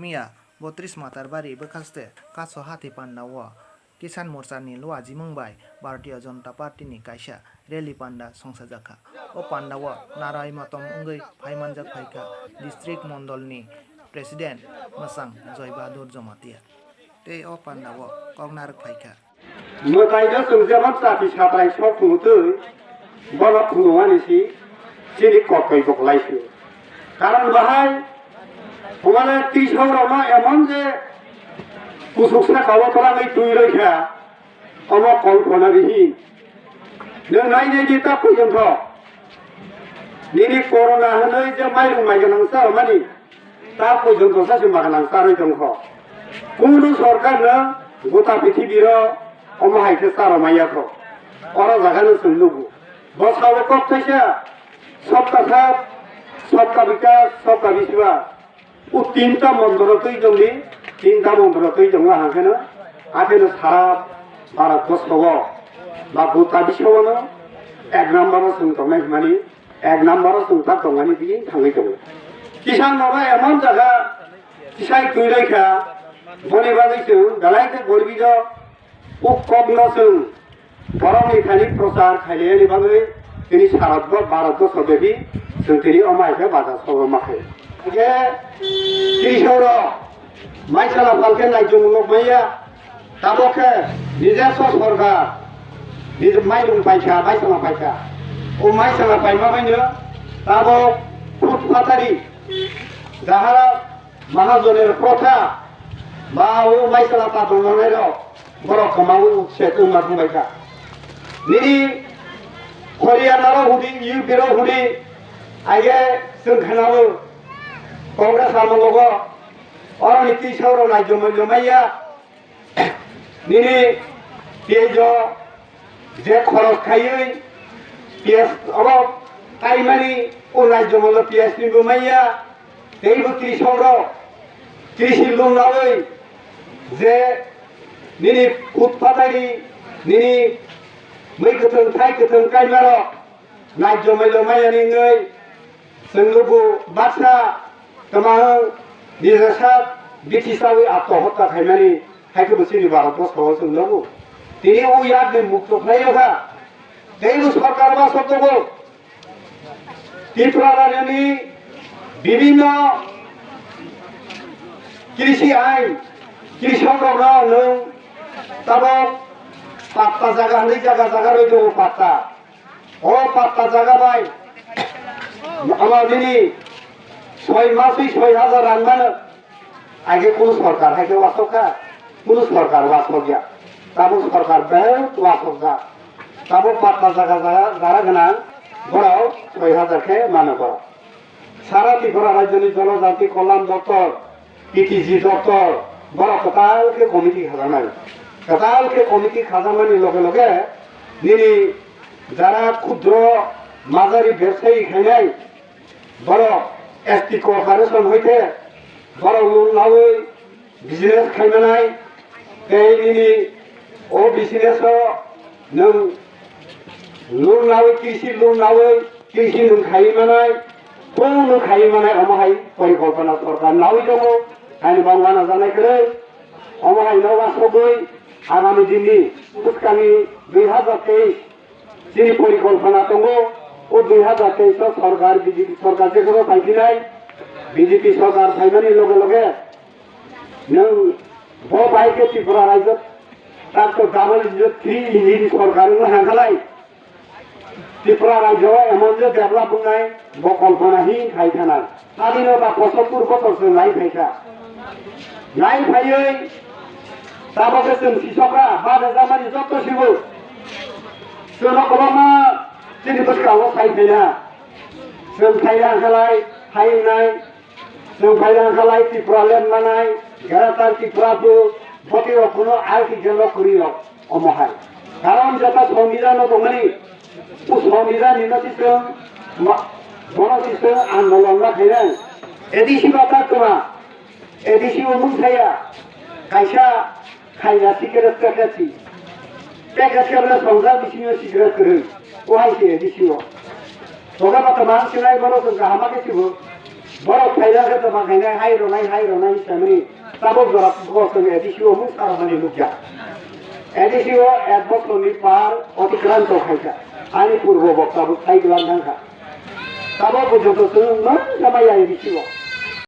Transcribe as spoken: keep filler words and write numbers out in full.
Miya botris Matarbari bwkhaste Kaso Hati Panda o Kisan Morcha ni luajimung bai Bharatiya Janata Party ni kaisa rally panda songsajakha. O panda o narai motom wngwi phaimanjak phaikha district mondol ni president mwchang Joy Bahadur Jamatia tei o panda o kok narwk phaikha. Mwtai no chwng jemon chati satrai sok phunugtwi, bono phunugmani si chini koktoi bo kwlai si. Karon bahai, hwnmale twi sok rokno emon je kusuk saka o twlangwi twi rwkha, omo kolpona bihin. Nwng nai nai di ta pujongtho. Nini corona hwnwi je mairung maiganang charwmani, ta porjonto sachi maganang charwi tongkho. Kunu sorkarno gota pithibiro omo hai khe charwmaya kho. Oro jagano chwng nugo. Bwsao kok thaisa, sabka saath, sabka vikas, sabka vishwas. O tinta montro twi tongdi, tinta montro twi tongma hangkheno, akheno sara Bharat borsho o ba gota biswa o no ek number o chwng tongnai hwnmani, ek number o chwng ta tongmani bini thangwi tongo. Kisan rok emon jaga kisai twi rwkha, boni bagwi chwng belai khe gorbi o. O kokno chwng borokni thani prochar khainani bagwi tini sara Bharat borsho bebi chwng tini omo hai khe bajar sogro ma khaio. Hwnkhe Krisorok maisala phalkhe naichomung nok maya, tabok khe nijeso sorkar nije mairung paikha, maisala paikha. O maisala paima maino tabok phut phatari jahara Mahajonir protha ba o maisala ta tongmanairok borok kwmawi upset wngma thangbaikha. Nini Haryana rok hudi, U P rok hudi, aige chwng khanao Congress amologo oroni twi saurok nai jomai jomaiya. Nini piyaj o je khoros khaiwi piyaj obo kaimani o rajyo malo piyaj ni bo manya, tei bo krisok rok krisi loan lawi je nini utpatani nini mui kwthwng thai kwthwng kaima rok rajyo malo manya ni wngwi Chwng lugu baksa kwmang nijesa bithi chawi atmahotta khaimani hai khe bo chini Bharat borsho o chwng nugo. Tini o yakni mukto khlai rokha. Tei bo sorkar ba sottogo Tripura rajyoni bibhinno krisi ain, krisok rokno nwng tabok patta jaga hwnwi jaga jaga rwi tongo patta. O patta jaga bai, ama nini soi masui soi hajar rang mano. Age kunu sorkar hai khe wasok kha, kunu sorkar wasok ya. Tamo sorkar behel wasok jak. Tamo patta jaga jaga jara gwnang borok soi hajar khe mano borok. Sara Tripura rajyoni Jonojati Kolyan Doptor, P T G Doptor, borok kwtal khe committee khajaknai. Kwtal khe committee khajakmani loge loge nini jara khudro majari bebsayi khainai, borok S T corporation hoite borok loan lawi business khaimanai, tei nini o business o nwng loan lawi, krisi loan lawi, krisi nwng khaiwi manai, kunu khaiwi manai, omo hai porikolpona sorkar lawi tongo, haino bangma najaknai kwrwi, omo hai no wasogwi agami dinni bwskangni dui hazar teis chini porikolpona tongo, o dui hazar teis o sorkar, B J P sorkar jephuru phaiphinai, B J P sorkar phaimani loge loge nwng bo bai khe Tripura rajyo tak to double engine, three engine sorkar wngna hangkhalai. Tripura rajyo emon je develop wngnai, bo kolpona hin khai thanai. Sadinota pochattor bochor chwng lai phaikha. Lai phaiwi tabok khe chwng sisokra, bana jamani jotto sibo. Chwngno kwbangma chini bwskango sai phaina. Chwng phaina hangkhalai, hai wngnai. Chwng phaina hwnkha lai Tripura len manai, Greater Tripura bo boti rok kuno article no kwrwi rok omo hai. Karon jeta Songbidan no tongmani, o Songbidan ni no si chwng ma-, bono si chwng andolon ma khainai. A D C ba ta tuma, A D C o mung saya, kaisa Khaina cigarette packet si. Packet khe bwle songjak bisingo cigarette kwrwi. O hai se bisingo. Toga ba kwbang sinai bono chwng kaham khe sibo. Borok phaina khe tongma khainai, hai rwnai, hai rwnai hinwi saimani tabuk jora bo chwng A D C o mung sa rwmani nukya. A D C o ek bosorni par otikranto khaikha. Ani purbo bok tabuk sai glan thangkha. Tabuk bo joto chwng mung samaya A D C o.